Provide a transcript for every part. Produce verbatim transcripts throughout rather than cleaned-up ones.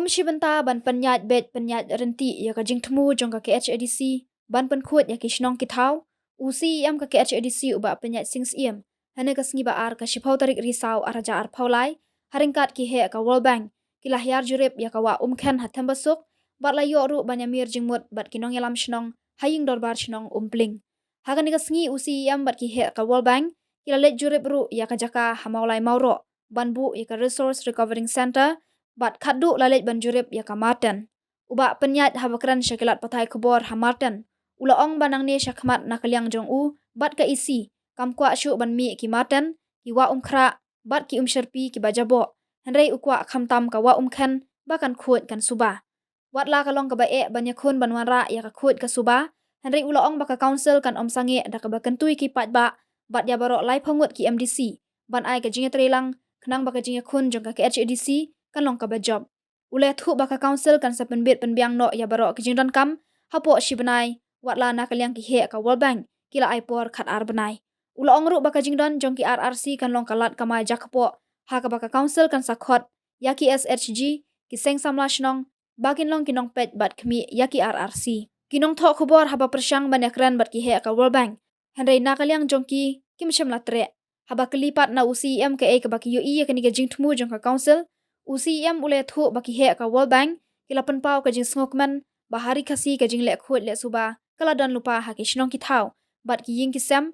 Kum shi bynta ban pynïaid beit pynïaid ryntih ïa ka jingthmu jong ka K H A D C ban pynkhuid ïa ki shnong ki thaw, u C E M ka K H A D C u Bah Pynïaid Sing Syiem, hynne ka sngi ba ar ka shiphew tarik Risaw ar hajar arphew lai, ha ryngkat ki heh ka World Bank, ki la hiar jurip ïa ka wah Umkhen ha Thembasuk, bad la ïoh ruh ban ïamir jingmut bad ki nongïalam shnong ha ïing dorbar shnong Umpling. Ha kane ka sngi u C E M bad ki heh ka World Bank, ki la leit jurip ruh ïa ka jaka ha Mawlai Mawroh, ban buh ïa ka Resource Recovering Center, bad khatduh la leit ban jurip ïa ka Marten. U Bah Pynïaid haba kren sha ki lad pathai khubor ha Marten, u la ong ba nangne shakhmat na ka liang jong u bad ka E C, kam kwah shuh ban mih ki Marten, ki wah Umkhrah, bad ki Umshyrpi kiba jaboh, hynrei u kwah khamtam ka wah Umkhen ba kan khuid kan suba. Watla ka long kaba eh ban ïakhun ban wanrah ïa ka khuid ka suba, hynrei u la ong ba ka council kan ym sangeh da kaba kyntu ïa ki paidbah bad ïa baroh laiphew ngut ki M D C ban ai ka jingïatreilang, khnang ba ka jingïakhun jong ka K H A D C kan long kaba jop. U la ïathuh ba ka council kan sa pynbit pynbiang noh ïa baroh ki jingdonkam hapoh shi bnai, watla na ka liang ki heh ka World Bank ki la ai por khatar bnai. U la ong ruh ba ka jingdon jong ki R R C kan long ka lad kamai jakpoh, ha kaba ka council kan sa khot ïa ki S H G, ki seng samla shnong, ba kin long ki nongpeit bad khmih ïa ki R R C. Ki nongthoh khubor haba pyrshang ban ïakren bad ki heh ka World Bank, hynrei na ka liang jong ki, kim shym la treh. Haba kylli pat na u C E M kaei kaba ki ïohi ïa kane ka jingthmu jong ka council, u C E M u la ïathuh ba ki heh ka World Bank ki la pynpaw ka jingsngewkmen ba ha Ri Khasi ka jingleh khuid leh suba ka la don lypa ha ki shnong ki thaw bad ki ïing ki sem,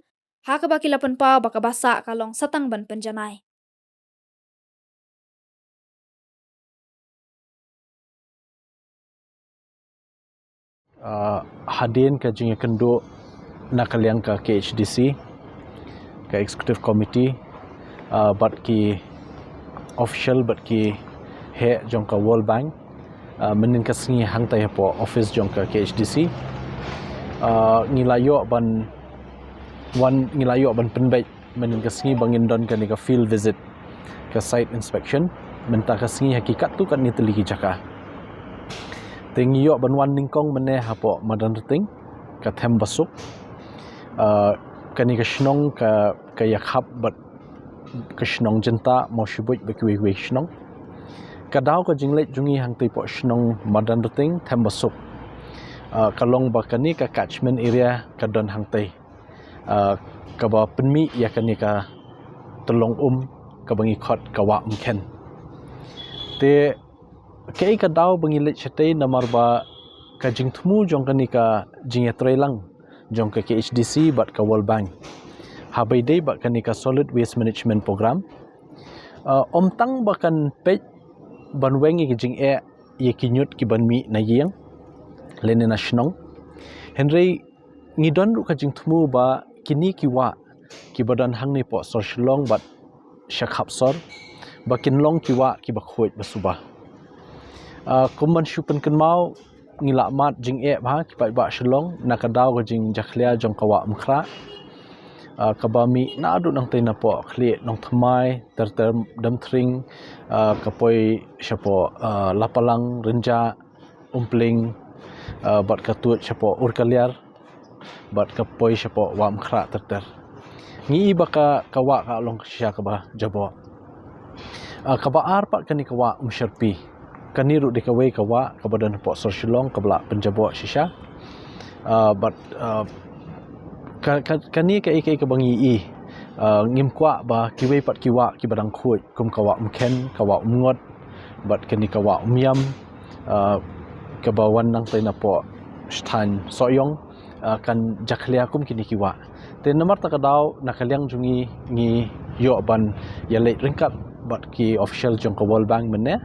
ha kaba ki la pynpaw ba kaba sah ka long sa tang ban pynjanai. Ah, hadien ka jingïakynduh na ka liang ka K H D C, ka Executive Committee, ah, bad ki official bad ki heh jong ka World Bank, ah, mynnin ka sngi hangtai hapoh office jong ka K H D C, ah, ngi la ïoh ban wan, ngi la ïoh ban pynbeit mynnin ka sngi ba ngin don kane ka field visit, ka site inspection, mynta ka sngi ha ki katto katne tylli ki jaka. Te ngi ïoh ban wan nyngkong mynne hapoh Madanrting, ka Thembasuk. Ah, kane ka shnong ka, ka ïakhap bad ka shnong Jyntah, Mawshbuit bad kiwei kiwei ki shnong. Ka daw ka jingleit jong ngi hangtai hapoh shnong Madanrting, Thembasuk, ah, ka long ba kane ka catchment area ka don hangtai, ah, kaba pynmih ïa kane ka tyllong um kaba ngi khot ka wah Umkhen. Te kaei ka daw ba ngi leit shatei, namar ba ka jingthmu jong kane ka jingïatreilang jong ka K H D C bad ka World Bank, haba ïadei bad kane ka Solid Waste Management Program, ah, ym tang ba kan peit ban weng ïa ka jingeh ïa ki ñiut kiban mih na ïing lane na shnong, hynrei ngi don ruh ka jingthmu ba kine ki wah kiba don hangne hapoh sor Shillong bad sha khap sor, ba kin long ki wah kiba khuid ba suba. Ah, kum ban shu pynkynmaw, ngi la mad jingeh bha ki paidbah Shillong na ka daw ka jingjakhlia jong ka wah Umkhrah, ah, kaba mih naduh nangtei napoh Khlieh Nongthymmai, ter ter Demthring, ah, ka poi shapoh, ah, Lapalang, Rynjah, Umpling, ah, bad ka tuid shapoh Urkaliar, bad ka poi shapoh wah Umkhrah ter ter. Ngi i ba ka, ka wah ka long shisha kaba jaboh. Ah, kaba ar pat kane ka wah Umshyrpi. Kane ruh dei kawei ka wah kaba don hapoh sor Shillong kaba la pynjaboh shisha. Ah, bad, ah, ka, ka, kane kaei kaei kaba ngi i, ah, ngim kwah ba kiwei pat ki wah kiba dang khuid, kum ka wah Umkhen, ka wah Umngot, bad kane ka wah Umïam, ah, kaba wan nangtei napoh sthaiñ Sohiong, ah, kan jakhlia kum kine ki wah. Te namar kata ka daw na ka liang jong ngi, ngi ïoh ban ïaleit ryngkat bad ki official jong ka World Bank mynne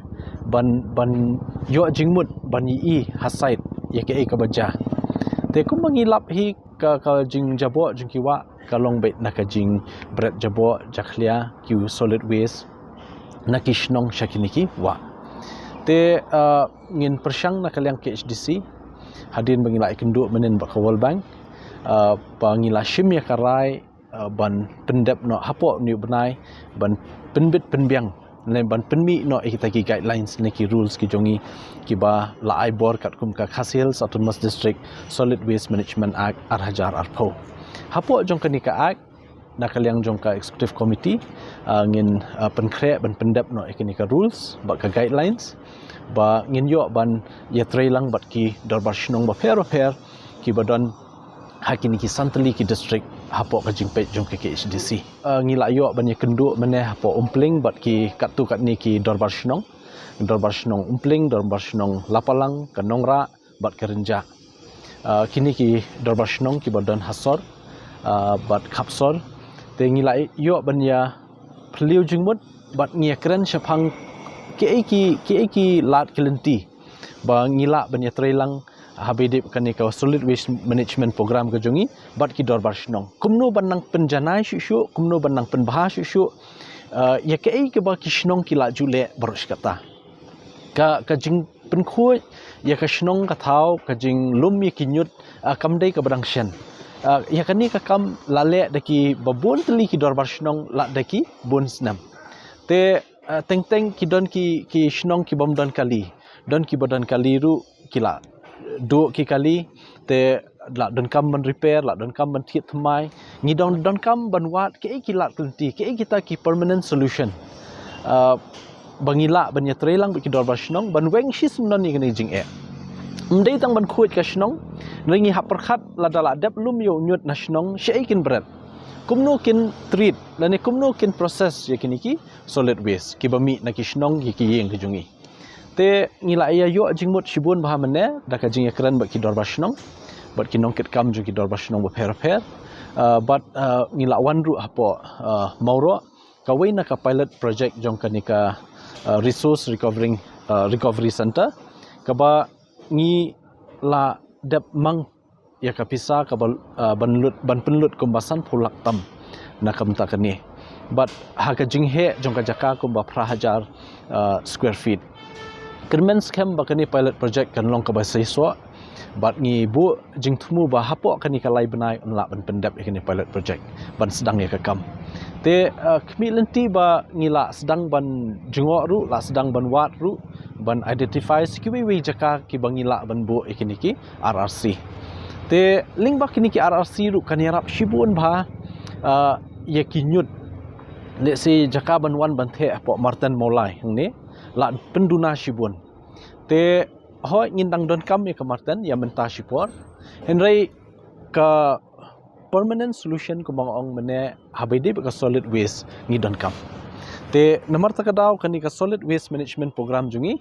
ban, ban ïoh jingmut ban ïohi ha site ïa kaei kaba jia. Te kumba ngi lap hi, ka, ka jingjaboh jong ki wah ka long beit na ka jingbret jaboh jakhlia ki solid waste na ki shnong sha kine ki wah. Te, ah, ngin pyrshang na ka liang K H D C, hadien ba ngi la ïakynduh mynnin bad ka World Bank, ah, ba ngi la shim ïa ka rai, ah, ban pyndep noh hapoh une u bnai, ban pynbit pynbiang, lane ban pynmih noh ïa kita ki guidelines ne ki rules ki jong ngi kiba la ai bor katkum ka Khasi Hills Autonomous District Solid Waste Management Act ar hajar arphew. Hapoh jong kane ka Act, Na ka liang jong ka executive committee, uh, ngin uh, pynkhreh ban pyndep noh ïa kine ka rules bad ka guidelines ba ngin ïoh ban ïatreilang bad ki dorbar shnong bapher bapher kiba don ha kine ki san tylli ki district hapoh ka jingpeit jong ka K H D C. Uh, ngi la ïoh ban ïakynduh mynne hapoh Umpling bad ki katto katne ki dorbar shnong, dorbar shnong Umpling, dorbar shnong Lapalang, ka Nongrah bad ka Rynjah. Uh, kine ki dorbar shnong kiba don ha sor uh, bad khap sor, te ngi la ïoh ban ïa phylliew jingmut bad ngi ïakren shaphang kiei ki kiei ki lad ki lynti ba ngi lah ban ïatreilang haba ïadei bad kane ka Solid Waste Management Program ka jong ngi bad ki dorbar shnong. Kumno ban nang pynjanai shuh shuh, kumno ban nang pynbha shuh shuh uh, ïa kiei kiba ki shnong ki la ju leh baroh shi katta. Ka ka jingpynkhuid ïa ka shnong ka thaw, ka jinglum ïa ki ñiut, uh, kam dei kaba dang shen. Uh, ïa kane ka kam la leh da kiba bun tylli ki dorbar shnong lada ki bun snem. Te uh, teng teng ki don ki ki shnong ki bym don kali, don kiba don kali ruh ki la duh ki kali, te la donkam ban repair, la donkam ban thied thymmai. Ngi don donkam ban wad kiei ki lad ki lynti, kiei kita ki permanent solution. Uh, ba ngi lah ban ïatreilang bad ki dorbar shnong ban weng shisyndon ïa kane ka jingeh. Ym dei tang ban khuid ka shnong, hynrei ngi hap pyrkhat lada la dep lum ïa u ñiut na shnong, shaei kin bret, kumno kin treat lane kumno kin process ïa kine ki solid waste kiba mih na ki shnong, ïa ki ïing ki jong ngi. Te ngi la ïa ïoh jingmut shibun bha mynne da ka jingïakren bad ki dorbar shnong bad ki nongkitkam jong ki dorbar shnong bapher bapher. Uh, bad uh, ngi la wan ruh hapoh uh, Mawroh, kawei na ka pilot project jong kane ka uh, resource recovering uh, recovery center, kaba ngi la dep mang ïa ka pisa kaba uh, ban lut, ban pynlut kumba sanphew lak tam na ka bynta kane. Bad ha ka jingheh jong ka jaka kumba phra hajar uh, square feet. Kyrmen skhem ba kane pilot project kan long kaba seisoh bad ngi buh jingthmu ba hapoh kane ka lai bnai yn lah ban pyndep ïa kane pilot project ban sdang ïa ka kam. Te uh, khmih lynti ba ngi lah sdang ban jngoh ruh, lah sdang ban wad ruh, ban identify sa kiwei wei jaka kiba ngi lah ban buh ïa kine ki R R C. Te lyngba kine ki R R C ruh kan ïarap shibun bha uh, ïa ki ñiut. Lehse jaka ban wan ban theh hapoh Marten Mawlai hangne lah pynduna shibun. Te hooid ngin dang donkam ïa ka Marten ïa mynta shipor, hynrei ka permanent solution kumba nga ong mynne haba ïadei bad ka solid waste ngi donkam. Te namar kata ka daw kane ka Solid Waste Management Program jong ngi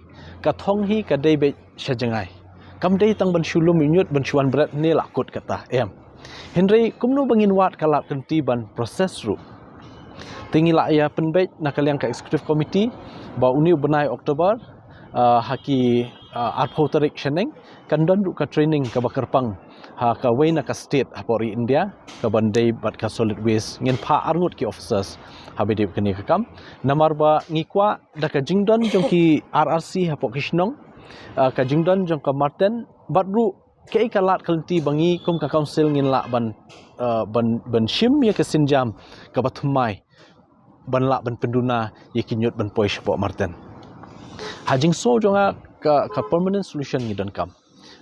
ka thong hi ka dei beit sha jngai. Kam dei tang ban shu lum ïa u ñiut ban shu wan bret ne la kut kata, em. Hynrei kumno ba ngin wad ka lad ka lynti ban process ruh. Te ngi la ïa pynbeit na ka liang ka executive committee ba une u bnai October uh, ha ki uh, arphew tarik shaneng kan don ruh ka training kaba kyrpang ha kawei na ka state hapoh ri India kaban dei bad ka solid waste. Ngin phah arngut ki officers haba ïadei bad kane ka kam. Namar ba ngi kwah da ka jingdon jong ki R R C hapoh ki shnong, uh, ka jingdon jong ka Marten bad ruh kaei ka lad ka lynti ba ngi kum ka council ngin lah ban uh, ban ban shim ïa ka sienjam kaba thymmai ban lah ban pynduna ïa ki ñiut ban poi shapoh Marten. Ha jingsngew jong nga ka, ka permanent solution ngi donkam.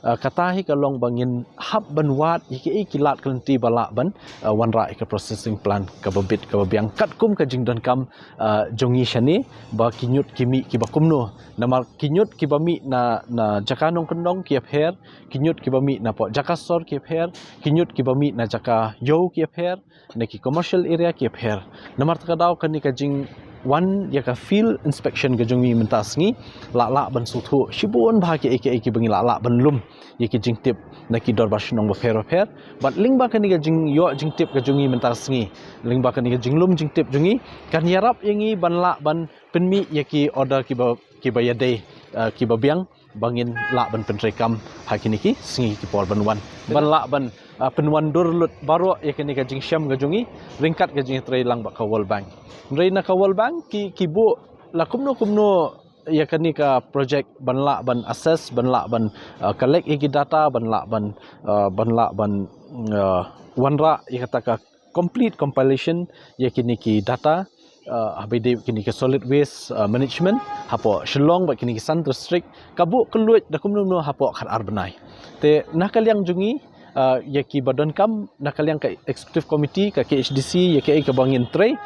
Uh, kata hi ka long ba ngin hap ban wad ïa kiei ki lad ka lynti ba lah ban uh, wanrah ïa ka processing plant kaba bit kaba biang katkum ka jingdonkam uh, jong ngi shane ba ki ñiut ki mih kiba kumno. Namar ki ñiut kiba mih na, na jaka nongkyndong ki ïapher, ki ñiut kiba mih napoh jaka sor ki ïapher, ki ñiut kiba mih na jaka ïew ki ïapher, na ki commercial area ki ïapher. Namar kata ka daw kane ka jingwan ïa ka field inspection ka jong ngi mynta sngi la lah ban sngewthuh shibun bha kiei kiei kiba ngi la lah ban lum ïa ki jingtip na ki dorbar shnong bapher bapher. Bad lyngba kane ka jingïoh jingtip ka jong ngi mynta sngi, lyngba kane ka jinglum jingtip jong ngi kan ïarap ïa ngi ban lah ban pynmih ïa ki order kiba kiba ïadei uh, kiba biang ba ngin lah ban pyntreikam ha kine ki sngi ki por ban wan. Ban lah ban uh, pynwandur lut baroh ïa kane ka jingshem ka jong ngi ryngkat ka jingtreilang bad ka World Bank. Hynrei na ka World Bank ki ki buh la kumno kumno ïa kane ka project ban lah ban assess, ban lah ban uh, collect ïa ki data, ban lah ban uh, ban lah ban uh, wanrah ïa kata ka complete compilation ïa kine ki data uh, haba ïadei kine ki solid waste uh, management hapoh Shillong bad kine ki san district ka buh kylluid da kumno kumno hapoh khatar bnai. Te na ka liang jong ngi Uh, ïa ki ba donkam na ka liang ka executive committee ka K H D C, ïa kaei kaba ngin trei,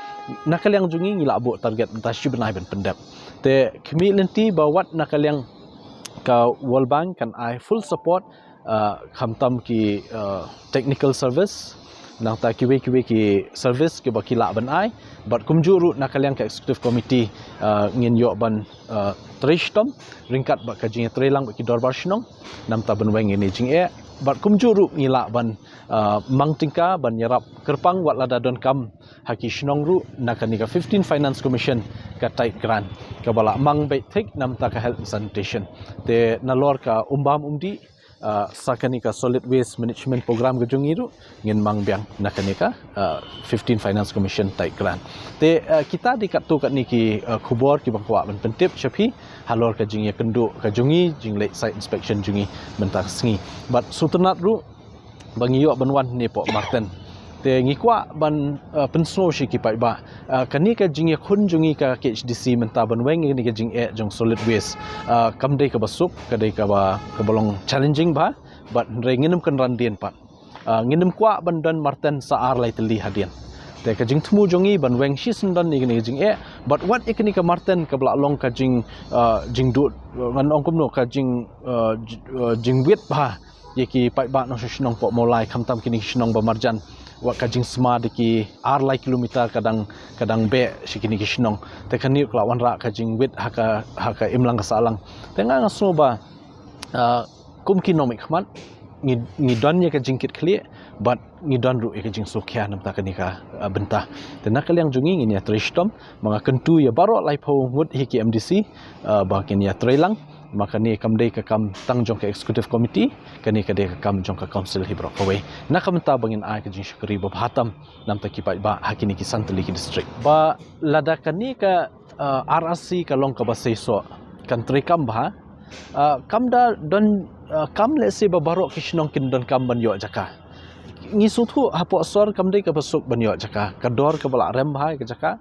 na ka liang jong ngi ngi la buh target mynta shi bnai ban pyndep. Te khmih lynti ba wat na ka liang ka World Bank kan ai full support, uh, khamtam ki, uh, technical service, nangta kiwei kiwei ki service kiba ki lah ban ai. Bad kumjuh ruh na ka liang ka executive committee, uh, ngin ïoh ban, uh, trei shitom ryngkat bad ka jingïatreilang bad ki dorbar shnong namar ban weng ïa kine ki jingeh. Bad kumjuh ruh ngi lah ban, uh, mang tyngka ban ïarap kyrpang wat lada donkam ha ki shnong ruh na kane ka fifteen Finance Commission ka tight grant kaba la mang beit thik namar ka health and sanitation. Te nalor ka umbam umdih, uh, sa kane ka solid waste management program ka jong ngi ruh ngin mang biang na kane ka, uh, fifteen Finance Commission tight grant. Te, uh, kita dei katto katne ki, uh, khubor kiba nga kwah ban pyntip sha phi halor ka jingïakynduh ka jong ngi, jingleit site inspection jong ngi mynta ka sngi. Bad sngewtynnat ruh ba ngi ïoh ban wan hangne hapoh Marten. Te ngi kwah ban, uh, pynsngew sha ki paidbah, uh, kane ka jingïakhun jong ngi ka K H D C mynta ban weng ïa kane ka jingeh jong solid waste, uh, kam dei kaba suk, ka dei kaba, kaba long challenging bha. Bad hynrei ngin ym kynran dien pat. Uh, ngin ym kwah ban don Marten sa ar lai tylli hadien. Te ka jingthmu jong ngi ban weng shisyndon ïa kane ka jingeh bad wat ïa kane ka Marten kaba la long ka jing, uh, jingduh, uh, ngan ong kumno, ka jing, uh, j-, uh, jingwit bha ïa ki paidbah nongshong shnong hapoh Mawlai, khamtam kine ki shnong ba marjan. Wat ka jingsma da ki ar lai kilometer ka dang, ka dang beh sha kine ki shnong. Te kane ka la wanrah ka jingwit ha ka, ha ka imlang ka sahlang. Te nga nga sngew ba, uh, kum ki nongmihkhmat ngi, ngi don ïa ka jingkitkhlieh bad ngi don ruh ïa ka jingsngewkhia namar kane ka, uh, bynta. Te na ka liang jong ngi ngin ïatrei shitom, ma nga kyntu ïa baroh laiphew ngut hi ki M D C, uh, ba kin ïatreilang. Ma kane kam dei ka kam tang jong ka executive committee, kane ka dei ka kam jong ka council hi baroh kawei. Na ka bynta ba ngin ai ka jingshakri ba bha tam namar ki paidbah ha kine ki san tylli ki district. Ba lada kane ka, uh, R R C ka long kaba seisoh, kan treikam bha, uh, kam da don, uh, kam lehse ba baroh ki shnong kin donkam ban ïoh jaka. Ngi sngewthuh hapoh sor kam dei kaba suk ban ïoh jaka, ka dor kaba la rem bha ïa ka jaka.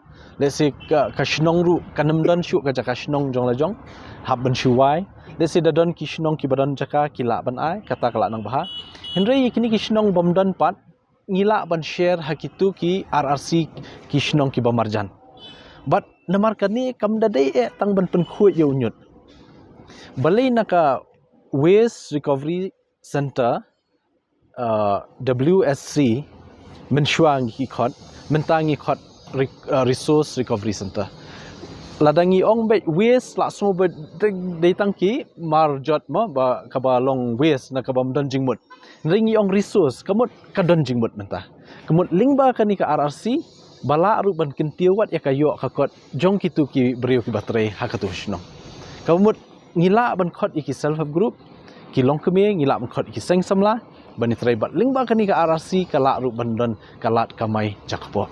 Lehse ka, ka shnong ruh kan ym don shuh ka jaka shnong jong la jong hap ban shu wai. Lehse da don ki shnong kiba don jaka ki lah ban ai, kata ka la nang bha. Hynrei ïa kine ki shnong bym don pat ngi lah ban share ha kito ki R R C ki shnong kiba marjan. Bad namar kane kam da dei eh tang ban pynkhuid ïa u ñiut. Balei na ka Waste Recovery Center, uh, W S C, mynshuwa ngi ki khot, mynta ngi khot re-, uh, Resource Recovery Center. Lada ngi ong beit waste la sngew ba dei, dei tang ki mar jot mo ba kaba long waste na kabym don jingmut. Hynrei ngi ong resource, ka mut ka don jingmut mynta. Ka mut lyngba kane ka R R C ba lah ruh ban kyntiew wat ïa ka ïoh ka kot jong kito ki briew kiba trei ha kato shnong. Ka mut ngi lah ban khot ïa ki self help group, ki longkmie, ngi lah ban khot ïa ki seng samla ban ïatrei bad lyngba kane ka R R C ka lah ruh ban don ka lad kamai jakpoh.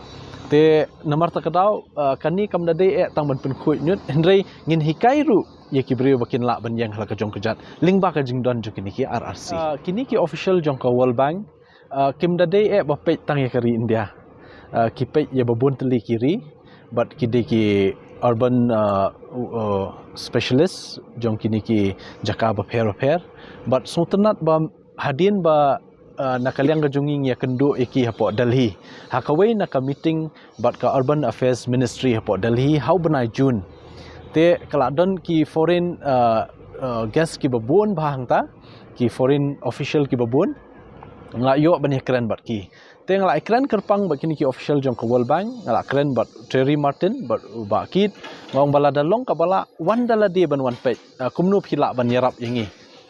Te namar kata ka daw, uh, kane kam da dei eh tang ban pynkhuid ñiut, hynrei ngin hikai ruh ïa ki briew ba kin lah ban ïeng ha la ka jong ka jat lyngba ka jingdon jong kine ki R R C. Uh, kine ki official jong ka World Bank, uh, kim da dei eh ba peit tang ïa ka ri India. Uh, ki peit ïa ba bun tylli ki ri bad ki dei ki urban, uh, uh, specialist jong kine ki jaka bapher bapher. Bad sngewtynnat ba hadien ba, uh, na ka liang ka jong ngi ngi ïakynduh ïa ki hapoh Delhi ha kawei na ka meeting bad ka Urban Affairs Ministry hapoh Delhi ha u bnai June. Te ka la don ki foreign, uh, uh, guest kiba bun bha hangta, ki foreign official kiba bun. Nga la ïoh ban ïakren bad ki. Te nga la ïakren kyrpang bad kine ki official jong ka World Bank, nga la kren bad Terry Martin, bad u Bah Kit, nga ong ba lada long kaba lah, wan da lade ban wan peit, uh, kumno phi lah ban ïarap ïa ngi,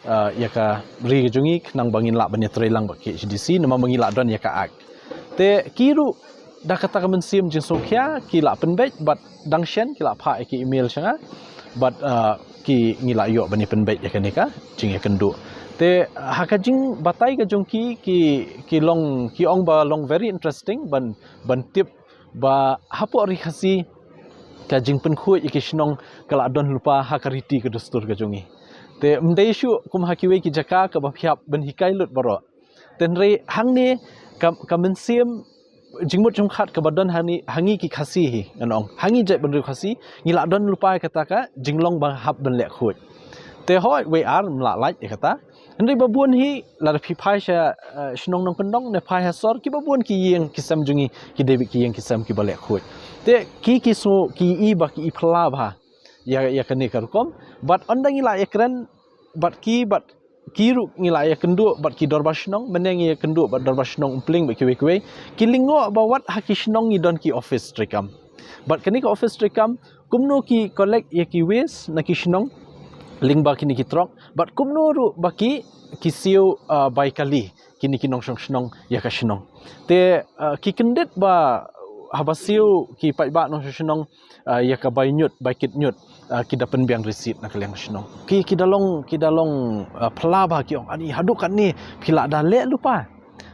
uh, ïa ka ri ka jong ngi, khnang ba ngin lah ban ïatrei lang bad K H D C, namar ba ngi lah don ïa ka act. Te ki ruh da kata ka mynsiem jingsngewkhia ki la pynbeit bad dang shen ki la phah ïa ki email sha nga bad, uh, ki ngi la ïoh ban ïa pynbeit ïa kane ka jingïakynduh. Te ha ka jingbatai ka jong ki, ki, ki long, ki ong ba long very interesting ban, ban tip ba hapoh Ri Khasi ka jingpynkhuid ïa ki shnong ka la don lypa ha ka riti ka dustur ka jong ngi. Te ym dei shuh kum ha kiwei ki jaka kaba phi hap ban hikai lut baroh. Te hynrei hangne ka, ka mynsiem jingmut jingpyrkhat kaba don hangne, ha ngi ki Khasi hi, ngan ong. Ha ngi jaitbynriew Khasi, ngi la don lypa ïa kata ka jinglong ba hap ban leh khuid. Te hooid, wei ar, ym lah lait ïa kata. Hynrei ba bun hi, lada phi phai sha, eh, shnong nongkyndong ne phai ha sor, kiba bun ki ïing ki sem jong ngi ki dei beit ki ïing ki sem kiba leh khuid. Te ki ki sngew, ki i ba ki i phylla bha ïa, ïa kane ka rukom. Bad ynda ngi la ïakren bad ki, bad ki ruh ngi la ïakynduh bad ki dorbar shnong, mynne ngi ïakynduh bad dorbar shnong Umpling bad kiwei kiwei, ki lyngngoh ba wat ha ki shnong ngi don ki office treikam. Bad kane ka office treikam, kumno ki collect ïa ki waste na ki shnong lyngba kine ki truck, bad kumno ruh ba ki, ki siew, ah, bai kali kine ki nongshong shnong ïa ka shnong. Te, ah, ki kyndit ba haba siew ki paidbah nongshong shnong, ah, ïa ka bai ñiut, bai kit ñiut, ah, ki da pynbiang receipt na ka liang shnong. Ki, ki da long, ki da long, ah, phylla bha, ki ong, ani haduh katne phi la da leh lypa.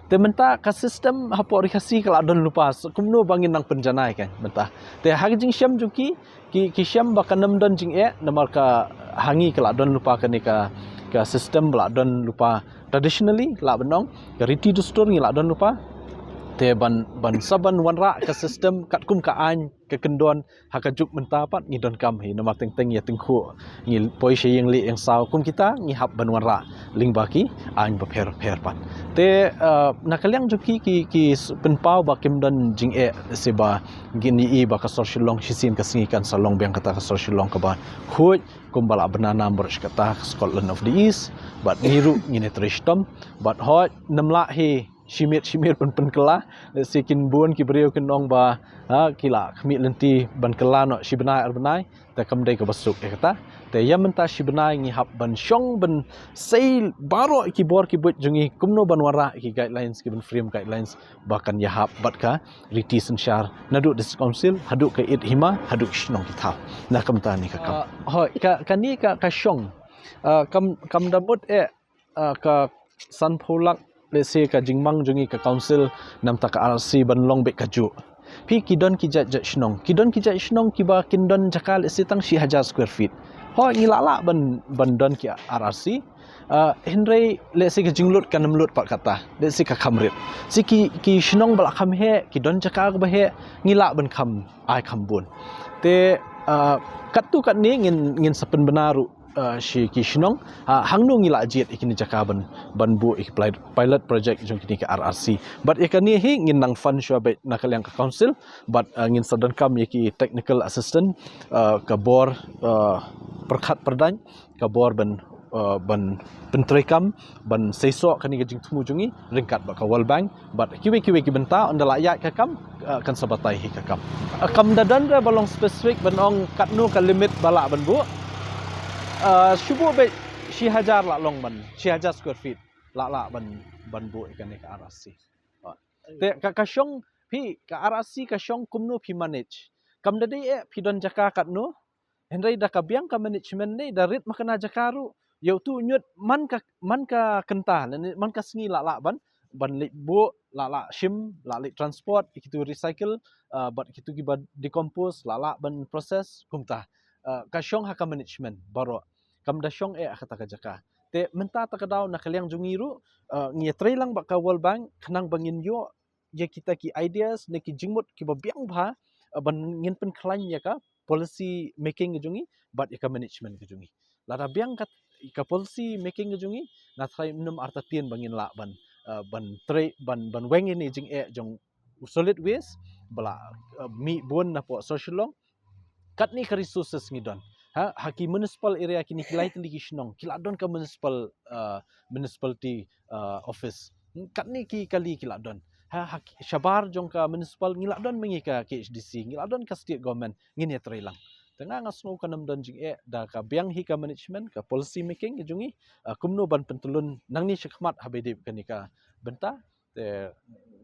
Te mynta ka system hapoh Ri Khasi ka la don lypa, so kumno ba ngin nang pynjanai kan mynta. Te ha ka jingshem jong ki, ki, ki shem ba kan ym don jingeh, namar ka ha ngi ka la don lypa kane ka, ka system ba la don lypa traditionally, lah ban ong, ka riti dustur ngi la don lypa. Te ban, ban sa ban wanrah ka system katkum ka aiñ ka kyndon ha ka juk mynta pat ngi donkam hi, namar teng teng ïa tyngkhuh ngi poi sha ïing lieh ïing saw, kum kita ngi hap ban wanrah lyngba ki aiñ bapher bapher pat. Te, eh, na ka liang jong ki, ki, ki s-, pynpaw ba kim don jingeh, se ba ngin ïohi ba ka sor Shillong shisien ka sngi kan sa long biang kata ka sor Shillong kaba khuid, kumba la bna nam baroh shi katta ka Scotland of the East, bad ngi ruh ngin ïatrei shitom, bad hooid, ym lah hi shi miet shi miet pyn pynkylla, lehse kin bun ki briew kin ong ba, ha, ki la khmih lynti ban kylla noh shi bnai ar bnai, te kam dei kaba suk ïa kata. Te ïa mynta shi bnai ngi hap ban shong ban sei baroh ki bor ki buit jong ngi kumno ban wanrah ki guidelines, ki ban frame guidelines ba kan ïahap bad ka riti synshar naduh District Council haduh ka it hima haduh ki shnong ki thaw. Na ka bynta kane ka kam. Ah, hooid, ka, kane ka, ka shong. Ah, kam, kam da mut eh, ah, ka sanphew lak, lehse ka jingmang jong ngi ka council namar ka R R C ban long beit kajuh. Phi, ki don ki jait jait shnong, ki don ki jait shnong kiba kin don jaka lehse tang shi hajar square feet. Hooid, ngi lah lah ban, ban don ki R R C. Ah, hynrei lehse ka jinglut kan ym lut pat kata, lehse ka kham rit. Shi ki, ki shnong ba la kham heh, ki don jaka kaba heh, ngi lah ban kham ai kham bun. Te, ah, katto katne ngin, ngin sa pynbna ruh, ah, shi ki shnong, ah, hangno ngi la jied ïa kine jaka ban, ban buh ïa ki pilot, pilot project jong kine ki R R C. Bad ïa kane hi ngin nang fund shuwa beit na ka liang ka council, bad, ah, ngin sa donkam ïa ki technical assistant, ah, ka bor, ah, pyrkhat pyrdaiñ, ka bor ban, ah, ban pyntreikam, ban seisoh kane ka jingthmu jong ngi ryngkat bad ka World Bank, bad kiwei kiwei ki bynta, ynda la ïaid ka kam, ah, kan sa batai hi ka kam. Ah, kam da don re ba long specific ban ong katno ka limit ba lah ban buh. Ah, shu buh beit shi hajar lah long ban, shi hajar square feet lah lah ban, ban buh ïa kane ka R R C. Ah. Te ka, ka shong phi, ka R R C ka shong kumno phi manage. Kam da dei eh phi don jaka katno, hynrei da ka biang ka management ne da rit makna jaka ruh, ïa utu u ñiut man ka, man ka kynta lane man ka sngi lah lah ban, ban leit buh, lah lah shim, lah leit transport ïa kitu recycle, ah, bad kitu kiba decompose lah lah ban process, kumta. Ah, ka shong ha ka management baroh, kam da shong eh ha kata ka jaka. Te mynta ta ka daw na ka liang jong ngi ruh, ah, ngi ïatrei lang bad ka World Bank khnang ba ngin ïoh ïa kita ki ideas ne ki jingmut kiba biang bha, ah, ban ngin pynkhlaiñ ïa ka policy making ka jong ngi bad ïa ka management ka jong ngi. Lada biang ka, ka policy making ka jong ngi, nga tharai ym artatien ba ngin lah ban, ah, ban trei, ban, ban weng ïa kine ki jingeh jong u solid waste ba la, ah, mih bun napoh sor Shillong. Katne ka resources ngi don. Ha, ha ki municipal area kine ki lai tylli ki shnong ki la don ka municipal, ah, municipality, ah, office. Hmm, katne ki kali ki la don. Ha, ha ki, shabar jong ka municipal ngi la don ma ngi ka K H D C, ngi la don ka state government, ngin ïatrei lang. Te nga, nga sngew kan ym don jingeh da ka biang hi ka management, ka policy making ka jong ngi, ah, kumno ban pyntylun nangne shakhmat haba ïadei bad kane ka bynta. Te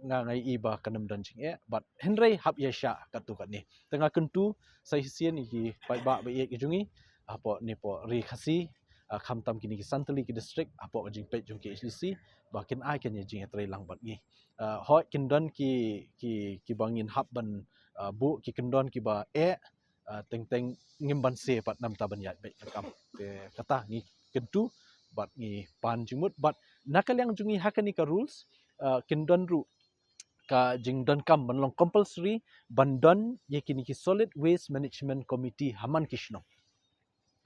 nga, nga ïohi ba kan ym don jingeh, bad hynrei hap ïaishah katto katne. Te nga kyntu sa shisien ïa ki paidbah ba ïeit ki jong ngi hapoh ne poh Ri Khasi, ah, khamtam kine ki san tylli ki district, hapoh ka jingpeit jong K H D C, ba kin ai kane ka jingïatrei lang bad ngi. Ah, hooid kin don ki, ki, kiba ngin hap ban, ah, buh ki kyndon kiba eh, ah, teng teng ngim banse pat namar ban ïaid beit ka kam. Te kata ngi kyntu bad ngi pan jingmut bad na ka liang jong ngi ha kane ka rules, ah, kin don ruh ka jingdonkam ban long compulsory ban don ïa kine ki solid waste management committee ha man ki shnong.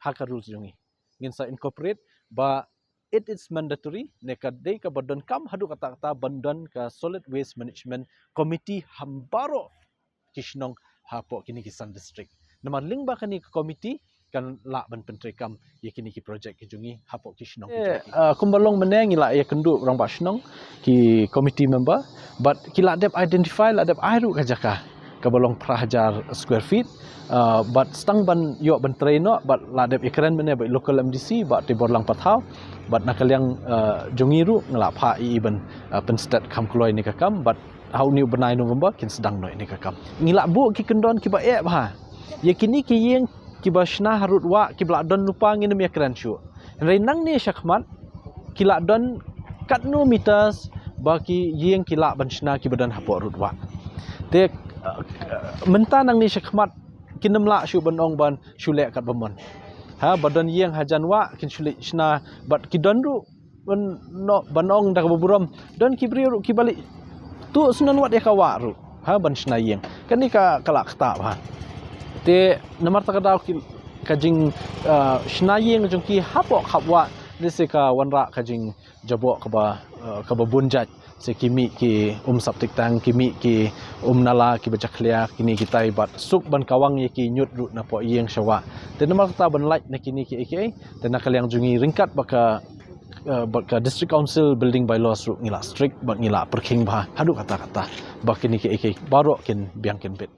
Ha ka rules jong ngi ngin sa incorporate ba it is mandatory, ne ka dei kaba donkam haduh katta katta ban don ka Solid Waste Management Committee ha baroh ki shnong hapoh kine ki san district. Namar lyngba kane ka committee kan lah ban pyntreikam ïa kine ki projek ki jong ngi hapoh ki shnong ki jong ngi. Kumba long mynne ngi la ïakynduh rangbah shnong, ki committee member, bad ki la dep identify, la dep ai ruh ka jaka kaba long phra hajar square feet. Bad sdang ban ïoh ban trei noh, bad la dep ïakren mynne bad local M D C bad te bor lang pathaw, bad na ka liang jong ngi ruh ngi la phah ïa i ban pynstet kham kloi ïa kane ka kam, bad ha une u bnai November kin sdang noh ïa kane ka kam. Ngi la buh ki kyndon kiba eh bha ïa kine ki ïing kiba shna ha rud wah kiba la don lypa, ngin ym ïakren shuh. Hynrei nangne shakhmat ki la don katno meters ba ki ïing ki lah ban shna kiba don hapoh rud wah. Te mynta nangne shakhmat kin ym lah shuh ban ong ban shu leh katba mon. Ha, ba don ïing hajan wah kin shu leit shna, bad ki don ruh ban ong da kaba burom, don ki briew ruh kiba leit tuh sngewbha wat ïa ka wah ruh, ha, ban shna ïing. Kane ka la ktah bha. Te namar kata ka daw ka jingshna ïing jong ki hapoh khap wah, lehse ka wanrah ka jingjaboh kaba bun jait. Se ki mih ki um septic tank, ki mih ki um nala kiba jakhlia, kine kitai, bad suk ban kawang ïa ki ñiut ruh napoh ïing sha wah. Te namar kata ban lait na kine kiei kiei, te na ka liang jong ngi ryngkat bad ka bad ka District Council Building Bylaws ruh ngi la strict bad ngi la pyrkhing bha haduh katta katta ba kine kiei kiei baroh kin biang kin bit.